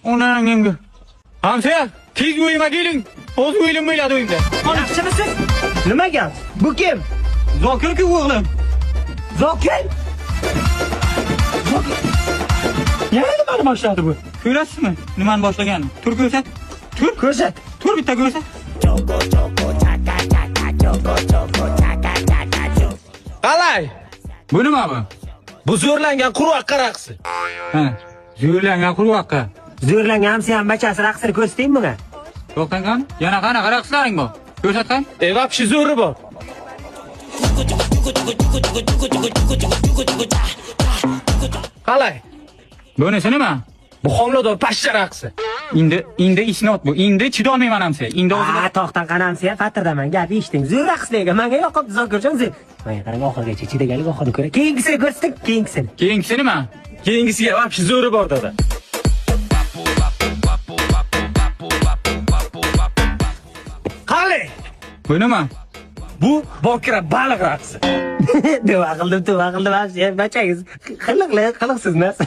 Onangga. Hamsiya, tez uyimga keling. O'z o'ylim bo'ladi uyimda. Yaxshimisiz? Nima gap? Bu kim? Zokir-ku o'g'lim. Zokir? Zokir. Yana nimani boshladi bu? Ko'rasizmi? Nimani boshlaganini? Tur ko'rsat. Tur ko'rsat. Tur bitta ko'rsat. Qalay? Bu nima bu? Bu zo'rlangan qurg'oqqa raqsi. Ha, zo'rlangan qurg'oqqa. Zo'rlangan hamsi ham bachasi raqsini ko'rsating bunga. To'xtang qani. Yana qanaqa raqslaring bor? Ko'rsat qani. Vapshi zo'ri bor. Qalay? Bunisi nima? Bu homilador pashsha raqsi. Endi isnot bu. Endi chidolmayman hamsi. Endi o'zim. Ha, to'xtang qani hamsi, xatirdaman. Gap eshiting. Zo'r raqslarga menga yoqibdi Zokirjon. Zo'r. Menga qarang, oxirigacha chidaganlik oxirini ko'ra. Keyingisini ko'rsating, keyingisini. Keyingisi nima? Keyingisiga vapshi zo'ri bor dada. Qalay? Bu nima? Bu bokira baliq raqsi. Nima qildim, tavba qildim, hamsi, bachangiz qiliqli, qiliqsiz narsa.